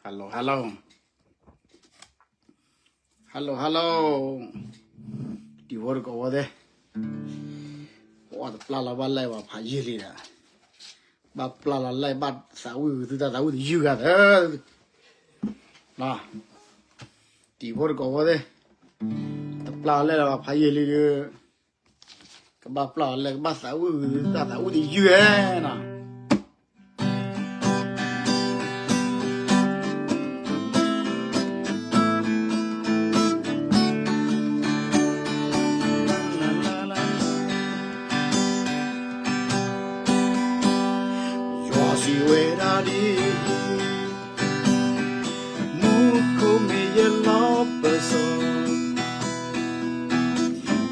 Hello hello hello hello, တံၤဖိတကိးဖိသ့ၣ်, ပှၤတပျၢ်လီၤဘၣ်လဲၣ်ဘၣ်ဖးယံာ်လံဒီး, ဘၣ်ပျၢ်လီၤလဲၣ်ဘၣ်သးဝံၣ်ဂုာ်သုတၢ်သးဝံၣ်တယုၢ်ဂၤသၢ, တံၤဖိတကိးဖိသ့ၣ်, တပျၢ်လီၤလဲၣ်လၢၤဘၣ်ဖးယံာ်လံဒီး, ကဘၣ်ပျၢ်လီၤလဲၣ်ကဘၣ်သးဝံၣ်ဂုာ်သုတၢ်သးဝံၣ်တယုၢ်ဧါနီၤ. ယွၤစံးဝဲဒၣ်ဒ်အံၤ, မူခိၣ်မ့ၢ်ယလီၢ်ပစိာ်,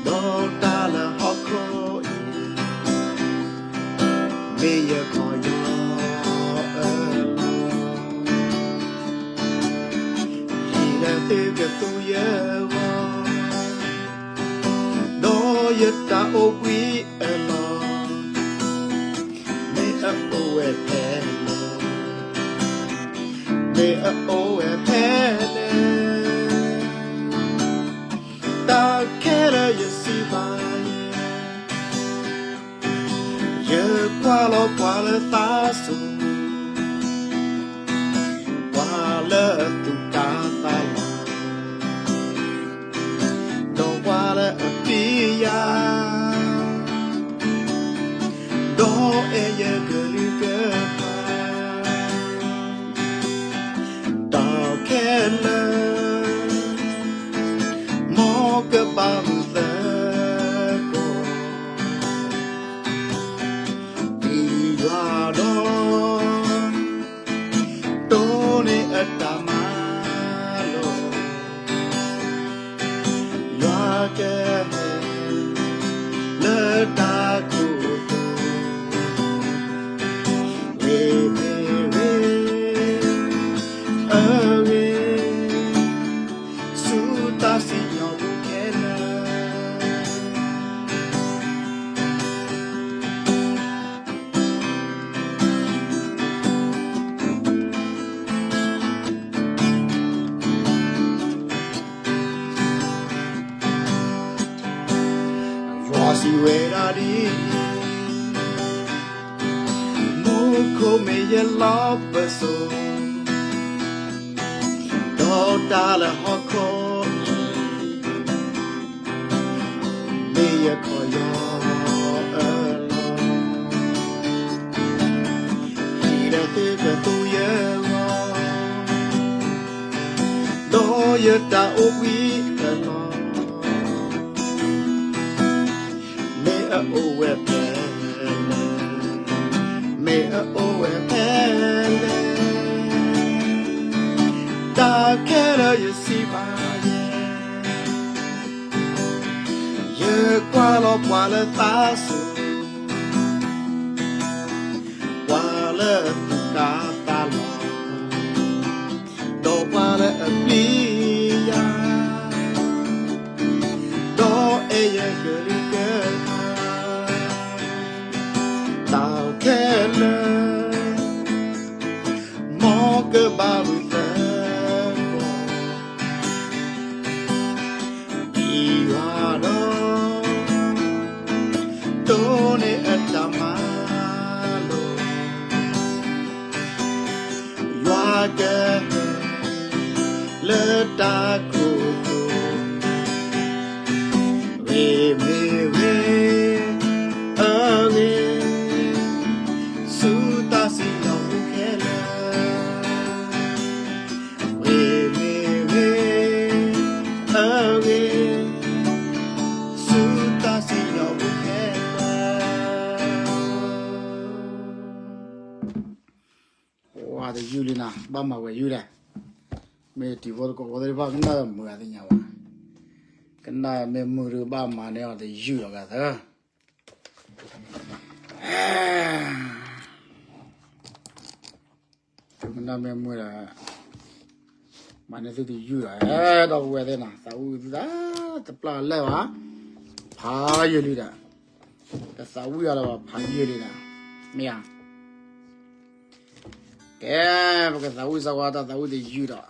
ဒီးတၢ်လၢဟီၣ်ခိၣ်အံၤ, မ့ၢ်ယခီယီအလီၢ်, ဟံးလၢသုကသူယဂီၢ်, ဒီးယတၢ်အိၣ်ဘှံးအလီၢ်, မ့ၢ်အအိၣ်ဝဲဖဲလဲၣ်, မ့ၢ်အအိၣ်ဝဲဖဲလဲၣ်, တၢ်ခဲလၢာ်ယစံးဘၣ်ယဲ, ယကွၢ်လီၤပှၤလၢသးစူၤ, ပှၤလၢအသူၣ်ကၢ်သးလီၤ, ဒီးပှၤလၢအပျံၤယၤ, ဒီးအဲၣ်ယကလုၢ်ကထါ, တၢ်ခဲလၢာ်, မ်ကဘၣ်မုာ်သကိး, ဒ်ယွၤဒီး, တိၢ်န့ၢ်အတၢ်မၤလိာ်, ယွၤကဟဲ, လၢတၢ်ကိၢ်ကိၢ်, ဂ့ၤဂ့ၤဂ့ၤ, အဂ့ၤ, ဆူတၢ်စံၣ်ညီၣ်ပူၤခဲလၢာ်. ယွၤစံးဝဲဒၣ်ဒ်အံၤ, မူခိၣ်မ့ၢ်ယလီၢ်ပစိာ်, ဒီးတၢ်လၢဟီၣ်ခိၣ်အံၤ, မ့ၢ်ယခီယီအလီၢ်, ဟံးလၢသုကသူယဂီၢ်, ဒီးယတၢ်အိၣ်ဘှံးအလီၢ်, မ့ၢ်အအိၣ်ဝဲဖဲလဲၣ်, မ့ၢ်အအိၣ်ဝဲဖဲလဲၣ်, တၢ်ခဲလၢာ်ယစံးဘၣ်ယဲ, ယကွၢ်လီၤပှၤလၢသးစူၤ, ပှၤလၢအသူၣ်ကၢ်သးလီၤ, ဒီးပှၤလၢအပျံၤယၤ, ဒီးအဲၣ်ယကလုၢ်ကထါ, တၢ်ခဲလၢာ်, မ်ကဘၣ်မုာ်သကိး, ဒ်ယွၤဒီး, တိၢ်န့ၢ်အတၢ်မၤလိာ်, ယွၤကဟဲ, လၢတၢ်ကိၢ်ကိၢ်, ဂ့ၤမ့ၢ်ဂ့ၤ, အဂ့ၤ, ဆူတၢ်စံၣ်ညီၣ်ပူၤခဲလၢာ်, ဂ့ၤမ့ၢ်ဂ့ၤ, အဂ့ၤ, ဆူတၢ်စံၣ်ညီၣ်ပူၤခဲလၢာ်. တယုၢ်လံနၤ ဘၣ်မၤဝဲယုၢ်လဲၣ်, မ့ၢ်တံၤဖိတကိးဖိသ့ၣ်တဖၣ် ကနၣ်မုာ်အသ့ၣ်ညါဘၣ်, ကနၣ်မ့ၢ်မုာ်ဒီးဘၣ်မၤန့ၢ်အီၤတယုၢ်လီၤဂၤသၢ ကနၣ်မ့ၢ်မုာ်ဒီး, မၤန့ၢ်သုတယုၢ်လီၤ, ဒီပုၢ်ဝဲၢ်သ့ၣ်နီၤ သးဝံၣ်သုသး, တပျၢ်လဲၣ်ဘၣ်, ဖးယံာ်လံဒီး, တသးဝံၣ်အီၤလၢၤဘၣ် ဖးယံာ်လံဒီး, မ့ၢ်ဧါ. ကဲ, ပကသးဝံၣ်စၢ်ဝါတၢ်သးဝံၣ်တယုၢ်ဒီး,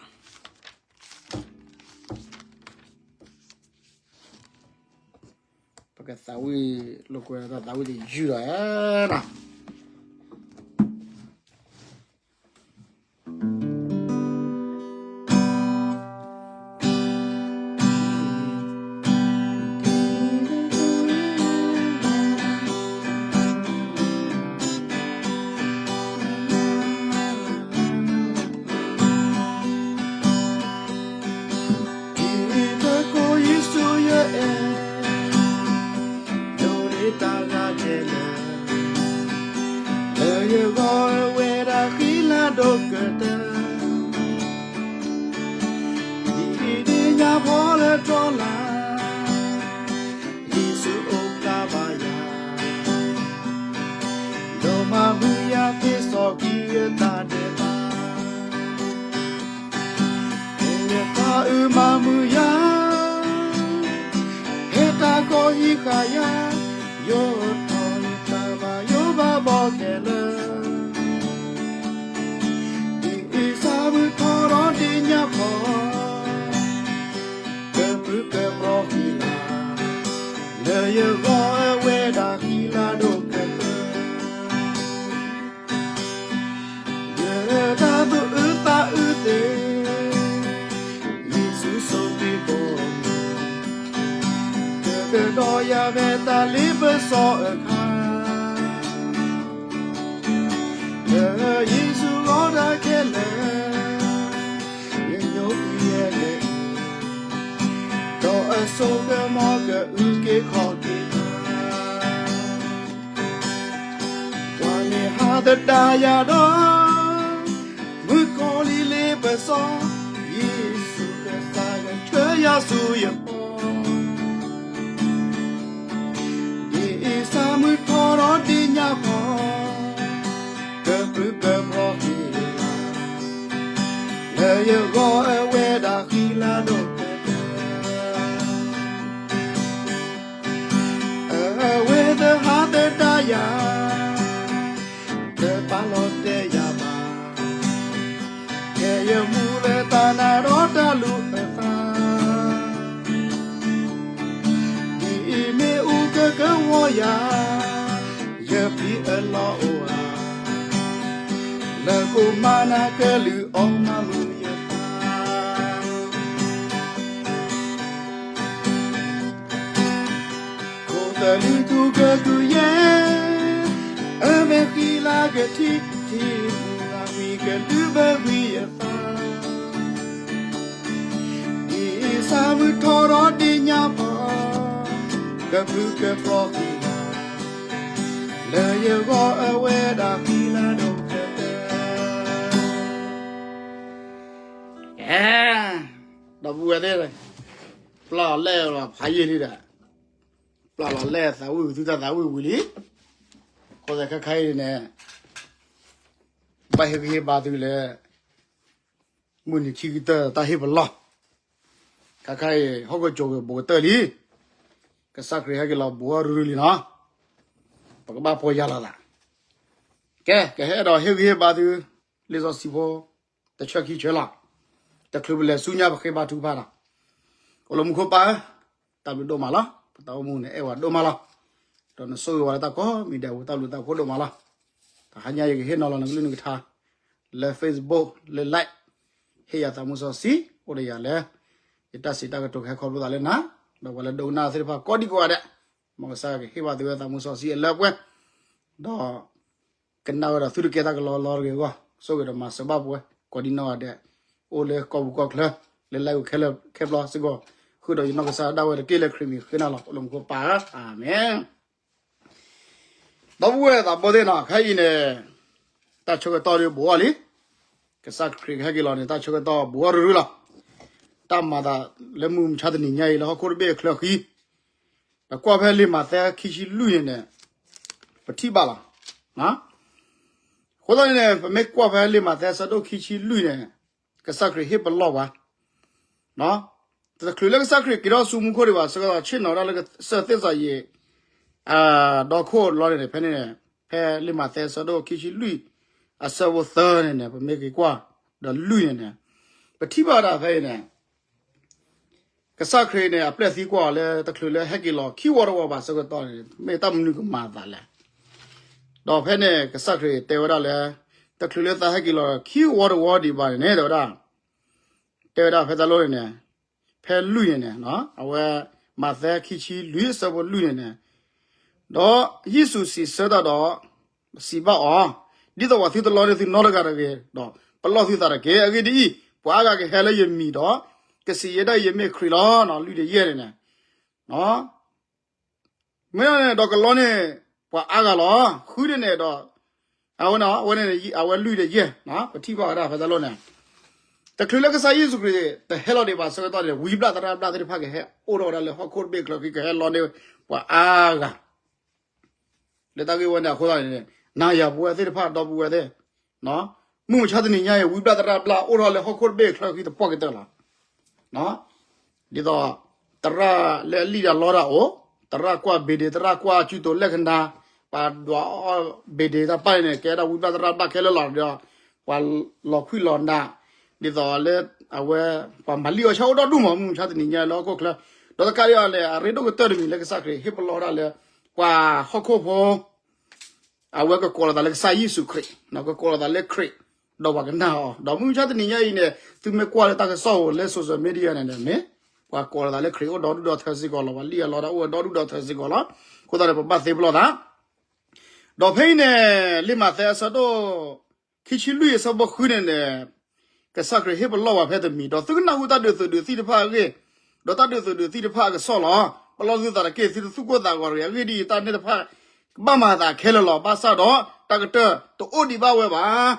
ပကသးဝံၣ်လိာ်ကွဲတၢ်သးဝံၣ်တယုၢ်ဒီးဧါ. ဒ်သိးယ့ၣ်ၡူးယအဲၣ်, ဒိးန့ၢ်တၢ်ဂၤခဲလၢာ်, လၢယဂီၢ်အဝဲဒၣ်ဃံလၤဒိၣ်ကတၢၢ်, ဒ်ဒ့ၣ်ညါဖီလၢတြီလာ်, ယ့ၣ်ၡူးအိၣ်ဖျါဘၣ်ယၤ, ဒီးမၤမုာ်ယၤသ့စီကံအတၢ်ဒဲးဘး ယသးအုးမၤမုာ်ယၤ, ဟဲတၢ်ကီဟံးဃာ်ယၤ, ယိးထီၣ်ယတၢ်ဘၣ်ယိးဘၣ်ဘီခဲလၢာ်, ဒ်အံၤဆၣ်မုၢ်ထီၣ်ဒီးဒ့ၣ်ညါဖီ, ကပြုၢ်ကပြီၤဃံလၤ, လၢယဂီၢ်အဝဲဒၣ်ဃံလၤဒိၣ်ကတၢၢ် ယတၢ်သူၣ်အုးသးအုးသ့, ယ့ၣ်ၡူးဆိၣ်ဂ့ၤဘီမုၢ်, ကကဒီးယၤဖဲတၢ်လ့ပစီအခါ, လၢယ့ၣ်ၡူးလီတၢ်ခဲလၢာ်, ယညိကွံာ်ယဲလဲၣ်, ဒီးအစိကမီၤကအုၣ်က့ၤခီၣ်က့ၤ ပှၤမ့ၢ်ဟးသဒါယၤဒီး, မုၣ်ကီၤလံၤလ့ပစီ, ယ့ၣ်ၡူးကစၢ်ကဆှၢယၤဆူယပီၤ, ဒ်အံၤဆၣ်မုၢ်ထီၣ်ဒီးဒ့ၣ်ညါဖီ, ကပြုၢ်ကပြီၤဃံလၤ, လၢယဂီၢ်အဝဲဒၣ်ဃံလၤဒိၣ်ကတၢၢ် အဝဲသ့ၣ်ဟးသဒါယၤ, တပာ်လီၤတဲာ်ယၤဘၣ်, ဖဲယမူလၢတၢ်နာ်ဒီးတၢ်လူၤအသး, ဒ်အံၤမ့ၢ်အူကကဝီၤယၤ, ယပျံၤအလီၢ်အိၣ်ဧါ, လၢကိၣ်မၤနၤကလုၢ်အီၣ်မၤမုာ်ယသး ခိၣ်သလုးထူကကုာ်ယဲ, အမဲာ်ဃံလၤကထံၣ်ထံၣ်, မုၢ်ဂၤဝံၤကဒုးဘၢကွံာ်ယသး, ဒ်အံၤဆၣ်မုၢ်ထီၣ်ဒီးဒ့ၣ်ညါဖီ, ကပြုၢ်ကပြီၤဃံလၤ, လၢယဂီၢ်အဝဲဒၣ်ဃံလၤဒိၣ်ကတၢၢ် အဲ, ဒီပုၢ်ဝဲၢ်သ့ၣ်, ပျၢ်လီၤလဲၣ်လီၤဖးယံာ်လံဒီး, ပျၢ်လီၤလဲၣ်သးဝံၣ်ဝံၤသုတၢ်သးဝံၣ်ဝံၤလံ, အဃိသတးခဲခါအံၤန့ၣ်, ဘၣ်ဟ့ၣ်ဂံၢ်ဟ့ၣ်ဘါသုလၢ မုၢ်နံၤခံကတၢၢ်တၢ်ဟ့ၣ်ပလီၢ်, ခဲခါအံၤ ဟီၣ်ခိၣ်ကၠိၤက့ၤဘူးကတၢၢ်လံ, ကစၢ်ခရံာ်ဟဲက့ၤလီၤဘူးအီၣ်ရုရုလံနီၤ, ပကဘၣ်ပီၢ်ယၢ်လီၤသး, ကဲ ကဟဲဒီးဟ့ၣ်ဂံၢ်ဟ့ၣ်ဘါသု, လံာ်စီဆှံဖိ, တဆၢခံဆၢလီၤ, တချုးပလဲၤဆူညါပဃ့ဘါထုကဖၣ်ဒီး, အိၣ်လၢမူခိၣ်ပၢ်ဧၢ, တၢ်ဘျုးဒိၣ်မးလီၤ, ပတၢ်အိၣ်မူန့ၣ်အဲၣ်ဝဲဒိၣ်မးလီၤ, ဒီးနဆိၣ်ဂ့ၤဝဲလၢတၢ်ကိးမံၤဒဲးအပူၤ တၢ်ဘျုးတၢ်ဖှိၣ်ဒိၣ်မးလီၤ, တဟါညါယကဟ့ၣ်နီၤလီၤနကလုၢ်နကထါ, လၢ Facebook လၢ Line, ဟ့ၣ်ယၤသးမူစီဆှံ, အိၣ်ဒီးယၤလၢ, ယတၢ်စံးတၢ်ကတိၤကဟဲခီဖျိသးလၢနၤ, ဒီးပှၤလၢဒိကနၣ်သ့ၣ်တဖၣ်ကိးဒံကိးဂၤဒဲး, မ်ကစၢ်ယွၤကဟ့ၣ်ဘၣ်သုဝဲသးမူစီဆှံအလၢအပှဲၤ, ဒီး ကနၣ်ဝဲဒီးသုတကဲတၢ်ကလီလီတဂ့ၤအဂီၢ်, ဆိၣ်ဂ့ၤဒီးမၤစၢၤဘၣ်ပဝဲ, ကိးဒံနီၢ်ဂၤဒဲး, အိၣ်လၢကီၢ်ပူၤကီၢ်ချၢ, လၢလၢအူခဲလၢာ်ခဲပျီစ့ၢ်ကီး, ဃုာ်ဒီးယနီၢ်ကစၢ်ဒၣ်ဝဲတက့ၢ်လၢခရံာ်မံၤဃ့နၤလီၤ အိၣ်လၢမူခိၣ်ပၢ်ဧၢ, အၤမ့ၣ်. ဒီပုၢ်ဝဲၢ်သးဘိသ့ၣ်နီၤ ခဲအံၤန့ၣ်, တၢ်ဆၢကတီၢ်ဒုးဘူးအီၤလံ, ကစၢ်ခရံာ်ကဟဲက့ၤလီၤန့ၣ် တၢ်ဆၢကတီၢ်ဘူးအီၤရုရုလီၤ, တၢ်မၤသးလၢမုၢ်မဆါတနံၤညါအံၤလၢဟီၣ်ခိၣ်တဘ့ၣ်အချၢဃံ ပကွၢ်ဖဲလံာ်မးသဲခံဆံလွံၢ်န့ၣ်န့ၣ်, ပထံၣ်ဘၣ်လီၤ. အဃိသတးန့ၣ် ပမ့ၢ်ကွၢ်ဖဲလံာ်မးသဲဆၢဒိၣ်ခံဆံလွံၢ်န့ၣ်, ကစၢ်ခရံာ်ဟ့ၣ်ပလီၢ်ပှၤ, တချုးလၢကစၢ်ခရံာ်က့ၤထီၣ်ဆူမူခိၣ်ဒံးဘၣ် ဆၢကတီၢ်ဆ့ၣ်နီၤဒၣ်လၢကစၢၢ်သ့ၣ်စီၤယံး ဒီခိၣ်လီၤန့ၣ်န့ၣ် ဖဲန့ၣ်န့ၣ်, ဖဲလံာ်မးသဲဆၢဒိၣ်ခံဆံလွံၢ်, အဆၢဖိသၢန့ၣ်န့ၣ် ပမ့ၢ်က့ၤကွၢ် ဒီးလွံၢ်န့ၣ်န့ၣ် ပထံၣ်ဘၣ်ဒၣ်ဖဲအံၤန့ၣ် ကစၢ်ခရံာ်န့ၣ် အပျဲၢ်သံကွၢ်အီၤလၢ တချုးလၢဟဲက့ၤလီၤခံဝီတဝီဘၣ်ဆၢကတီၢ်န့ၣ် မ့ၢ်တၢ်မနုၤကမၤအသးလဲၣ်. ဒီးဖဲန့ၣ် ကစၢ်ခရံာ်တဲဝဲဒၣ်လၢ တချုးလၢသးဟဲက့ၤလီၤခံဝီတဝီဒံးဘၣ်န့ၣ်န့ၣ် တဲဝဲဒၣ် တဲဝဲဒၣ်ဖဲတၢ်လီၢ်န့ၣ်န့ၣ် ဖဲလွံၢ်န့ၣ်န့ၣ် အဝဲ မးသဲခံဆံလွံၢ်အဆၢဖိလွံၢ်န့ၣ်န့ၣ် ဒီးယ့ၣ်ၡူးစံးဆၢတၢ်ဒီး စံးဘၣ်အီၤ, ဒ်သိးပှၤသုတလီန့ၢ်သုနီတဂၤတဂ့ၤ, ဒီးပလီၢ်သုသးတက့ၢ်. အဂ့ၢ်ဒ်အံၤ, ပှၤအါဂၤကဟဲလၢယမံၤဒီး ကစံးယဲဒၣ်ယမ့ၢ်ခရံာ်လီၤ. လွံၢ်ဒီးယဲၢ်န့ၣ်န့ၣ် မ့ၢ်န့ၣ်ဒီးကလီန့ၢ်ပှၤအါဂၤလီၤ. ဃုန့ၣ်န့ၣ်ဒီး အဝဲန့ၣ် အဝဲန့ၣ် အဝဲလွံၢ်ဒီးယဲၢ် ပထံၣ်ဘၣ်ဝဲဒၣ်ဖဲတၢ်လီၢ်န့ၣ် တချုးလၢကစၢ်ယ့ၣ်ၡူးခရံာ် တဟဲလီၤဒံးဘၣ်ဆၢကတီၢ်န့ၣ် ဝံဘျၣ်သရၣ်ဘျၣ်သ့ၣ်တဖၣ်ကဟဲအိၣ်ထီၣ်ဝဲဒၣ်လၢဟီၣ်ခိၣ်တဘ့ၣ်ချၢဃံ ကဟဲလီန့ၢ်ပှၤအါဂၤ လၢတၢ်ဂ့ၢ်ဝဲန့ၣ်အဃိသတးန့ၣ် နၤယၤပဝဲသ့ၣ်တဖၣ် ဒီပုၢ်ဝဲၢ်သ့ၣ်, မုၢ်မဆါတနံၤညါအံၤ ဝံဘျၣ်သရၣ်ဘျၣ်အိၣ်ထီၣ်လၢဟီၣ်ခိၣ်တဘ့ၣ်ချၢဃံတပှၢ်ကတၢၢ်လီၤ. ဒ်သိး သရၣ်လၢအလံၣ်တၢ်လီတၢ်အိၣ်, သရၣ်ကွၢ်ဘ့ၣ်ဒ့ သရၣ်ကွၢ်စုတိၤလၢကနၤ, ပှၤဒွးအီၣ်ဘ့ၣ်ဒ့တၢ်ပၢ်န့ၣ် ကဲဒၣ်ဝံဘျၣ်သရၣ်ဘျၣ်ခဲလၢာ်လီၤ. ဒီး ပှၤလီၤခွံလီၤနး, ဒ်သိးလၢ အဝဲ ပှၤမၤလံၣ်အီၣ်ဆၣ်အိၣ်ဒီဒူၣ်မး မုၢ်မဆါတနံၤညါလၢဟီၣ်ခိၣ်ချၢ, ဒီးတကးဒံးအီၤန့ၣ် အရ့ဒိၣ်ကတၢၢ်တမံၤလၢကစၢ်ခရံာ်ဟ့ၣ်ပလီၢ်ဝဲဒၣ်လၢ ပှၤဟီၣ်ခိၣ်ဖိ အဝဲကကိးလီၤသးလၢကစၢ်ယ့ၣ်ၡူးခရံာ်, ကကိးလီၤသးလၢခရံာ်, ဒီးပှၤကနၣ်အီၤ, ဒီးမုၢ်မဆါတနံၤညါအံၤန့ၣ် သုမ့ၢ်ကွၢ်လၢတၢ်ကစီၣ်ဧိၤလၢ social media န့ၣ်န့ၣ် မ့ၢ် ပှၤကိးလီၤသးလၢခရံာ်အိၣ်ဒီဒူၣ်ဒီထၢစ့ၢ်ကီးလီၤ, ပှၤလံၣ်အီၣ်လီတၢ်အိၣ်ဝဲဒီဒူၣ်ဒီထၢစ့ၢ်ကီးလီၤ. အဃိသတးန့ၣ် ပဘၣ်သ့ပလီၢ်သး ဒီးဖဲအံၤန့ၣ် လံာ်မးသဲအဆၢဒိၣ် ခံဆံလွံၢ်အဆၢဖိဃုန့ၣ်န့ၣ် ကစၢ်ခရံာ်ဟ့ၣ်ပလီၢ်ဝဲဖဲတမံၤ, ဒီးသုကနၢ်ဟူတၢ်ဒုးသုးဒုးသံၣ်တဖၣ်အဂ့ၢ်, ဒီးတၢ်ဒုးသုးဒုးသံၣ်တဖၣ်အကစီၣ်လီၤ. ပလီၢ်သုသးတက့ၢ်, သုတသူၣ်ကိၢ်သးဂီၤတဂ့ၤ. အဂ့ၢ်ဒ်အံၤ, တၢ်န့ၣ်တဖၣ် ကဘၣ်မၤသးခဲလၢာ်လီၤ. ဘၣ်ဆၣ်ဒီး တၢ်ကတၢၢ်တအိၣ်ဒံးဘၣ်ဝဲဘၣ်.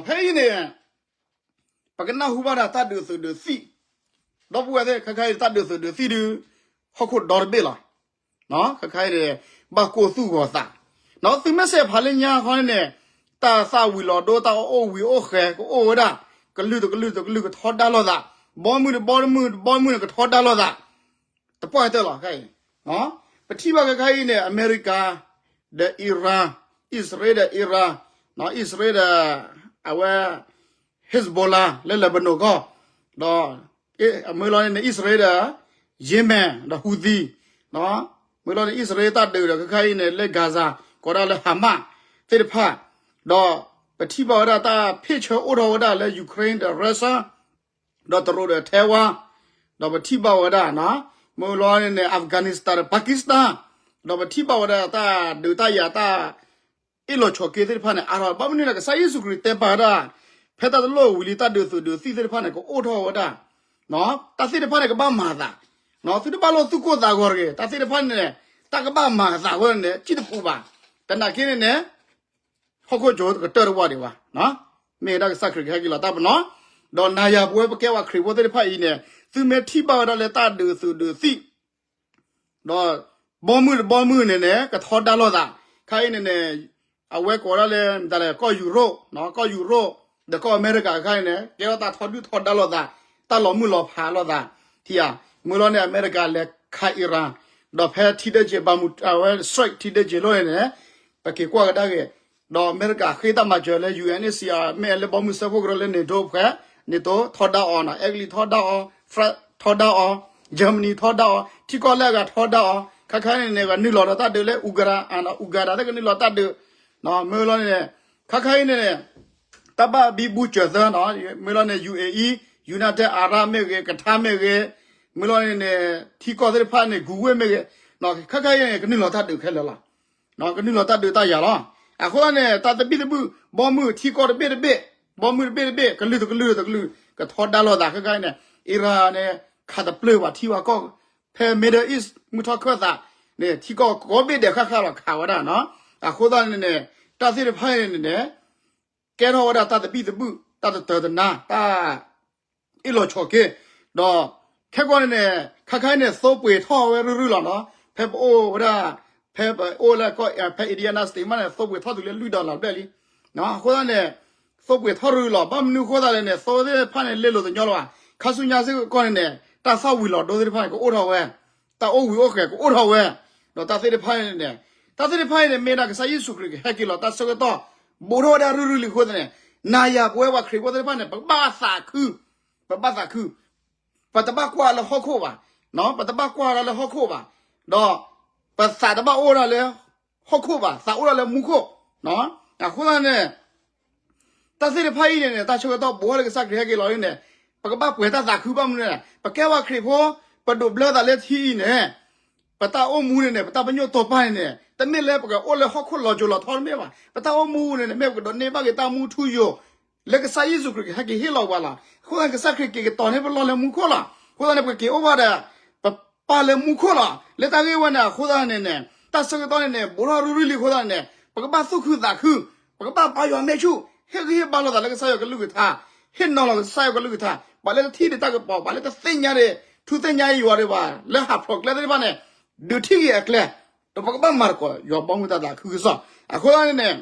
ဖဲအံၤန့ၣ် ပကနၢ်ဟူဘၣ်ဒၣ်တၢ်ဒုးသုးဒုးသံၣ်, ဒီပုၢ်ဝဲၢ်သ့ၣ်, ခဲခါအံၤတၢ်ဒုးသုးဒုးသံၣ်ဒုး ဟီၣ်ခိၣ်ဒီတဘ့ၣ်လီၤ. ခဲခါအံၤန့ၣ် ဘၣ်ကိၢ်သူၣ်ဂီၤသး, သုမ့ၢ်စဲးဖးလၢညါခီန့ၣ်န့ၣ် တၢ်သၣ်ဝံၤလီၤဒိ တၢ်အီၣ်အိၣ်ဝံၤအိၣ်ဃဲၤကအိၣ်ဝဲဒၣ်, ကလုာ်တကလုာ်တကလုာ်ကထီဒါလိာ်သး, ဘီမုၢ်တဘီမုၢ်တဘီမုၢ်န့ၣ် ကထီဒါလိာ်သး တပှၢ်ကတၢၢ်လီၤ. ခဲအံၤ ပထံၣ်ဘၣ်ခဲခါအံၤန့ၣ် အမဲရကၤ ဒီးအံရၣ်, အံၣ်စရ့လးဒီးအံရၣ်, အံၣ်စရ့လးဒီး အဝဲ Hezbollah လၢ Lebanon ကီၢ်, ဒီး မ့ၢ်လီၤန့ၣ်န့ၣ် အံၣ်စရ့လးဒီး Yemen ဒီး Houthi, မ့ၢ်လီၤန့ၣ် အံၣ်စရ့လးတၢ်ဒုးဒီး ခဲခါအံၤန့ၣ် လၢ Gaza ကိးဒၣ်လၢ Hamas သ့ၣ်တဖၣ်, ဒီးပထံၣ်ဘၣ်ဝဲဒၣ်တၢ်ဖ့ၣ်ဆၢအိၣ်ထီၣ်ဝဲဒၣ်လၢ Ukraine ဒီး Russia ဒီးတရူးဒီး Taiwan, ဒီးပထံၣ်ဘၣ်ဝဲဒၣ် မ့ၢ်လီၤန့ၣ်န့ၣ် Afghanistan ဒီး Pakistan, ဒီးပထံၣ်ဘၣ်ဝဲဒၣ်တၢ်ဒုးတၢ်ယၤတၢ် အ့ၣ်လိာ်ဆိးက့သ့ၣ်တဖၣ်န့ၣ် အါထီၣ်ဘၣ်မနုၤန့ၣ် ကစၢ်ယ့ၣ်ၡူးခရံာ်တဲပာ်ဝဲဒၣ် ဖဲတၢ်တလိၣ်ဝံၤလံ တၢ်ဒုးသုးဒုးသံၣ်သ့ၣ်တဖၣ်န့ၣ် ကအိၣ်ထီၣ်ဝဲဒၣ်, တၢ်သ့ၣ်တဖၣ်န့ၣ် ကဘၣ်မၤသး, သုတဘၣ်လိၣ်သူၣ်ကိၢ်သးဂီၤတဂ့ၤ. တၢ်သ့ၣ်တဖၣ်န့ၣ် တၢ်ကဘၣ်မၤသးဝဲန့ၣ် စံၣ်တပူၤဘၣ်. သနာ်က့န့ၣ်န့ၣ် ဟီၣ်ခိၣ်ကၠိကတၢၢ်တဝၢ်ဒံးဘၣ်, မ့ၢ်ဝဲဒၣ်ကစၢ်ခရံာ်ကဟဲက့ၤလီၤတၢ်ပနီၣ်, ဒီးနၤယၤပဝဲပကဲပှၤခရံာ်ဖိသ့ၣ်တဖၣ်အံၤန့ၣ် သုမ့ၢ်ထံၣ်ဘၣ်ဝဲဒၣ်လၢတၢ်ဒုးသုးဒုးသံၣ် ဒီး ဘီမုၢ်တဘီမုၢ်န့ၣ်န့ၣ် ကထီဒါလိာ်သး, ခဲအံၤန့ၣ်န့ၣ် အဝဲကိးဒၣ်လၢ မတၤလဲၣ် ကီၢ်ယူရိၣ်, ကီၢ်ယူရိၣ် ဒီးကီၢ်အမဲရကၤခဲအံၤန့ၣ် ကဲထီၣ်တၢ်ထီဒုၣ်ထီဒါလိာ်သး, တၢ်လီၤမုၢ်လီၤဖးလိာ်သး, ထံဧါ, မ့ၢ်လီၤန့ၣ် အမဲရကၤလဲၤခးအံရၣ်, ဒီးဖဲထံဒၢက့ၤဘၣ်မူး အဝဲ strike ထံဒၢက့ၤလိၣ်န့ၣ်န့ၣ် ပက့ၤကွၢ်ကဒါက့ၤ, ဒီးအမဲရကၤဃ့တၢ်မၤစၢၤလၢ ယူၣ်အၣ်အ့ၣ်စံၣ်အီၣ် မ့ၢ်လၢဘီမုၢ်စၢဖှိၣ်ကရၢလၢ NATO ဖဲ NATO ထီဒါအီၤနီၤ, အဲကလံးထီဒါအီၤ, France ထီဒါအီၤ, Germany ထီဒါအီၤ, ထံကီၢ်လၢအဂၤထီဒါအီၤ, ခဲခါအံၤန့ၣ်န့ၣ် ကနုာ်လီၤဒီးတၢ်ဒုးလၢ Uganda အ Uganda သ့ၣ်ကနုာ်လီၤတၢ်ဒုး, မ့ၢ်လီၤန့ၣ်န့ၣ် ခဲခါအံၤန့ၣ်န့ၣ် တၢ်ဘၣ်ဘံဘူစၢၤသၢနီၤ, မ့ၢ်လီၤန့ၣ် ယူဢေအံ, United Arab မ့ၢ်ဂ့ၤ, Qatar မ့ၢ်ဂ့ၤ, မ့ၢ်လီၤန့ၣ်န့ၣ် ထံကီၢ်သ့ၣ်တဖၣ်န့ၣ် ကူဝ့ၢ်မ့ၢ်ဂ့ၤ, ခဲခါအံၤန့ၣ် ကနုာ်လီၤတၢ်ဒုးခဲလၢာ်လီၤ. ကနုာ်လီၤတၢ်ဒုးတၢ်ယၤလီၤ. အဃိသတးန့ၣ် တၢ်သဘံၣ်သဘုၣ် ဘီမုၢ်ထံကီၢ်တဘ့ၣ်တဘ့ၣ်, ဘီမုၢ်တဘ့ၣ်တဘ့ၣ် ကလုာ်တကလုာ်တကလုာ် ကထီဒါလိာ်သး ခဲခါအံၤန့ၣ် အံရၣ်န့ၣ် ခးတပျၢၢ်ဘၣ်ထံဘၣ်ကီၢ်, ဖဲ Middle East မုၢ်ထီၣ်ခၢၣ်သးန့ၣ် ထံကီၢ်ကိးဘ့ၣ်ဒဲးဃၣ်ဃၣ်လီၤခးဝဲဒၣ်နီၤ. အဃိသတးန့ၣ်န့ၣ် တၢ်သ့ၣ်တဖၣ်အံၤန့ၣ်န့ၣ် ကဲထီၣ်ဝဲဒၣ်တၢ်သဘံၣ်သဘုၣ် တၢ်တတၢၤတနါ တၢ် အ့ၣ်လိာ်ဆိးက့, ဒီးခဲကီန့ၣ်န့ၣ် ခါခါအံၤန့ၣ် သိပှ့ၤထီၣ်ဝဲရုၢ်ရုၢ်လီၤနီၤ. ဖဲပအိၣ်ဝဲဒၣ် ဖဲပအိၣ်လၢ ဖဲ Indiana State မးန့ၣ် သိပှ့ၤထီၣ်တုၤလၢလွံၢ်ဒီလၣ်ဘျဲၣ်လံ. အဃိသတးန့ၣ် သိပှ့ၤထီၣ်ရုၢ်လီၤ. ဘၣ်မနုၤအဃိသတးလဲၣ်န့ၣ် သိသ့ၣ်တဖၣ်န့ၣ် လဲလိာ်သညီလၢၤဘၣ်. ခါဆူညါစ့ၢ်ကီးန့ၣ်န့ၣ် တၢ်သၣ်ဝံၤလီၤဒိသ့ၣ်တဖၣ်န့ၣ် ကအိၣ်ထီၣ်ဝဲ, တၢ်အိၣ်ဝံၤအိၣ်ဃဲၤကအိၣ်ထီၣ်ဝဲ, ဒီးတၢ်သ့ၣ်တဖၣ်န့ၣ်န့ၣ် တၢ်သ့ၣ်တဖၣ်အံၤန့ၣ် မ့ၢ်ဒၣ်ကစၢ်ယ့ၣ်ၡူးခရံာ်ကဟဲက့ၤလီၤတၢ်ဆၢကတီၢ် ဘူးထီၣ်ဝဲဒၣ်ရုၢ်ရုၢ်လံအဃိသတးန့ၣ်, နၤယၤပဝဲပှၤခရံာ်ဖိသ့ၣ်တဖၣ်န့ၣ် ပကဘၣ်သးခု, ပဘၣ်သးခု, ပတဘၣ်ကွၢ်လၢဟီၣ်ခိၣ်ဘၣ်, ပတဘၣ်ကွၢ်လၢဟီၣ်ခိၣ်ဘၣ်, ဒီးပသးတဘၣ်အိၣ်ဒၣ်လၢဟီၣ်ခိၣ်ဘၣ်, သးအိၣ်ဒၣ်လၢမူခိၣ်, အဃိသတးန့ၣ် တၢ်သ့ၣ်တဖၣ်အံၤန့ၣ်န့ၣ် တၢ်ဆၢကတီၢ်ဘူးထီၣ်လၢကစၢ်ခရံာ်ဟဲက့ၤလီၤန့ၣ်, ပကဘၣ်ပှဲၤတၢ်သးခုဘၣ်မနုၤလဲၣ်, ပကဲပှၤခရံာ်ဖိ, ပဒိးဘျၢသးလၢထံအံၤန့ၣ်, ပတၢ်အိၣ်မူန့ၣ်န့ၣ် ပတၢ်ပညိၣ်တိာ်ပာ်န့ၣ်န့ၣ် တမ့ၢ်လၢပကအိၣ်လၢဟီၣ်ခိၣ်လီၤစိၤလီၤထီတမ့ၢ်ဘၣ်. ပတၢ်အိၣ်မူန့ၣ်န့ၣ် မ့ၢ်ပကဒိးန့ၢ်ဘၣ်က့ၤတၢ်မူထူယိာ် လၢကစၢ်ယ့ၣ်ၡူးခရံာ်ကဟဲက့ၤဟ့ၣ်လီၤပှၤလီၤ. အဃိသတးန့ၣ် ကစၢ်ခရံာ်က့ၤကတီၤန့ၢ်ပလီၢ်လၢမူခိၣ်လီၤ. အဃိသတးန့ၣ် ပကက့ၤအိၣ်ဘၣ်ဒီး ပပၢ်လၢမူခိၣ်လီၤ. လၢတၢ်ဂ့ၢ်ဝဲန့ၣ် အဃိသတးန့ၣ်န့ၣ် တၢ်ဆၢကတီၢ်န့ၣ်န့ၣ် ဘူးထီၣ်ရုၢ်ရုၢ်လံအဃိသတးန့ၣ် ပကဘၣ်သူၣ်ခုသးခု, ပကဘၣ်ဘါယွၤမဲာ်ဆူၣ်, ဟ့ၣ်ဂံၢ်ဟ့ၣ်ဘါလိာ်သးလၢကစၢ်ယွၤကလုၢ်ကထါ, ဟ့ၣ်နီၤလီၤကစၢ်ယွၤကလုၢ်ကထါ, ပှၤလၢတထံၣ်ဒံးတၢ်ကပီၤ, ပှၤလၢတသ့ၣ်ညါဒံး, ထူသ့ၣ်ညါယွၤဒံးဘၣ်, လၢဟးဖျိးကျဲသ့ၣ်တဖၣ်န့ၣ် ဒုးထံၣ်က့ၤအကျဲ, ဒီးပကဘၣ်မၤသကိးယွၤဘီမုၢ်တၢ်သးခုကစီၣ်. အဃိသတးန့ၣ်န့ၣ်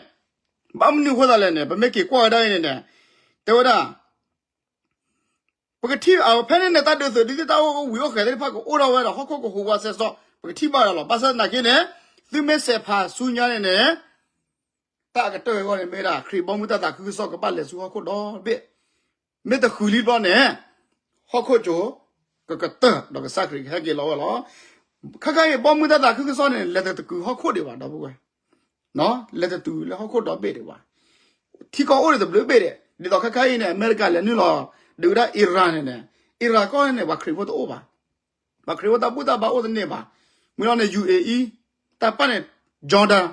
ဘၣ်မနုၤအဃိသတးလဲၣ်န့ၣ် ပမ့ၢ်က့ၤကွၢ်ဝဲဒၣ်အံၤန့ၣ်န့ၣ် တဲဝဲဒၣ် ပကထံၣ်အဖဲန့ၣ်န့ၣ် တၢ်ဒုးသုးဒ်သိးတၢ်အိၣ်ဝံၤအိၣ်ဃဲးသ့ၣ်တဖၣ်ကအိၣ်ထီၣ်ဝဲဒီး ဟီၣ်ခိၣ်ကဟူးဝးစဲးစီ, ပကထံၣ်ဘၣ်ဒီးလီၤ. ဘၣ်ဆၣ်သနာ်က့န့ၣ် သုမ့ၢ်စဲးဖးဆူညါန့ၣ်န့ၣ် တၢ်အကတၢၢ်အဂီၢ်န့ၣ် မ့ၢ်ဒၣ် ခရံာ်ဘီမုၢ်တၢ်သးခုကစီၣ်ကဘၣ်လဲၤဆူဟီၣ်ခိၣ်ဒီဘ့ၣ်, မ့ၢ်တဃုာ်လံဘျီန့ၣ် ဟီၣ်ခိၣ်ကၠိကကတၢၢ် ဒီးကစၢ်ခရံာ်ကဟဲက့ၤလီၤဝဲလီၤ. ခါခါအံၤ ဘီမုၢ်တၢ်သးခုကစီၣ်န့ၣ် လဲၤတတုၤဟီၣ်ခိၣ်ဒံးဘၣ် ဒီပုၢ်ဝဲၢ်, လဲၤတတုၤလၢဟီၣ်ခိၣ်ဒီဘ့ၣ်ဒံးဘၣ်. ထံကီၢ်အိၣ်ဒံးတဘျုးဘ့ၣ်ဒံး, ဒ်သိးခါခါအံၤန့ၣ် အမဲရကၤလဲၤနုာ်လီၤ ဒုးဝဲဒၣ် Iran န့ၣ်န့ၣ်, Iran ကီၢ်န့ၣ်န့ၣ် ပှၤခရံာ်ဖိတအိၣ်ဘၣ်. ပှၤခရံာ်ဖိတၢ်ဘူၣ်တၢ်ဘါအိၣ်တန့ၢ်ဘၣ်. မ့ၢ်လီၤန့ၣ် ယူၣ်အ့အံ, တၢ်ပၢ်န့ၣ် Jordan,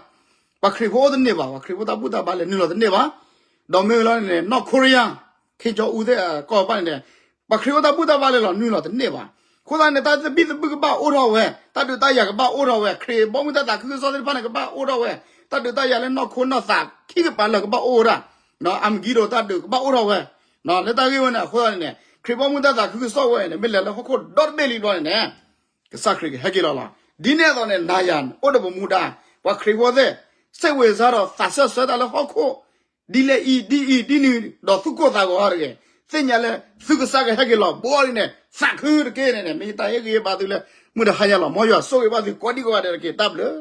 ပှၤခရံာ်ဖိအိၣ်တန့ၢ်ဘၣ်, ပှၤခရံာ်ဖိတၢ်ဘူၣ်တၢ်ဘါလဲၤနုာ်လီၤတန့ၢ်ဘၣ်. ဒီးမ့ၢ်ဝဲလီၤန့ၣ်န့ၣ် North Korea, ခ့ကၠီအူသ့ၣ်အကီၢ်ပၢ်န့ၣ်န့ၣ်, ပှၤခရံာ်ဖိတၢ်ဘူၣ်တၢ်ဘါလဲၤလီၤနုာ်လီၤတန့ၢ်ဘၣ်. အဃိသတးန့ၣ် တၢ်သဘံၣ်သဘုၣ်ကဘၣ်အိၣ်ထီၣ်ဝဲ, တၢ်ဒုးတၢ်ယၤကဘၣ်အိၣ်ထီၣ်ဝဲ, ခရံာ်ဘီမုၢ်တၢ်သးခုကစီၣ်သ့ၣ်တဖၣ်န့ၣ် ကဘၣ်အိၣ်ထီၣ်ဝဲ, တၢ်ဒုးတၢ်ယၤလၢနီၢ်ခိနီၢ်သးခံကပၤလၢာ်ကဘၣ်အိၣ်ဝဲဒၣ်, အမံၤကံဒိးတၢ်ဒုးကဘၣ်အိၣ်ထီၣ်ဝဲ လၢတၢ်ဂ့ၢ်ဝဲန့ၣ် အဃိသတးန့ၣ်န့ၣ် ခရံာ်ဘီမုၢ်တၢ်သးခုကစီၣ်ဝဲန့ၣ် မ့ၢ်လဲၤလၢဟီၣ်ခိၣ်ဒီတဘ့ၣ်လံဘျီန့ၣ်န့ၣ် ကစၢ်ခရံာ်ကဟဲက့ၤလီၤလီၤ. ဒ်န့ၣ်အသိးန့ၣ် နၤယၤအိၣ်ဒီးပမူဒါ, ပှၤခရံာ်ဖိသ့ၣ် စ့ၣ်ဝ့ၤစါဒီးသးစၢၢ်ဆၢတၢ်လၢဟီၣ်ခိၣ် ဒ်လဲၣ်အံၤ ဒ်အံၤ ဒ်နုၤ ဒီးသူၣ်ကိၢ်သးဂီၤအါတဂ့ၤ, သ့ၣ်ညါလၢသုကစၢ်ကဟဲက့ၤလီၤဘှီလံန့ၣ် သးခုတက့ၢ်န့ၣ်န့ၣ် မ့ၢ်ယတၢ်ဟ့ၣ်ဂံၢ်ဟ့ၣ်ဘါသုလၢ မုၢ်တဟါညါလီၤ. မ်ယွၤဆိၣ်ဂ့ၤဘၣ်သုကိးဒံကိးဂၤဒဲးတက့ၢ်. တၢ်ဘျုး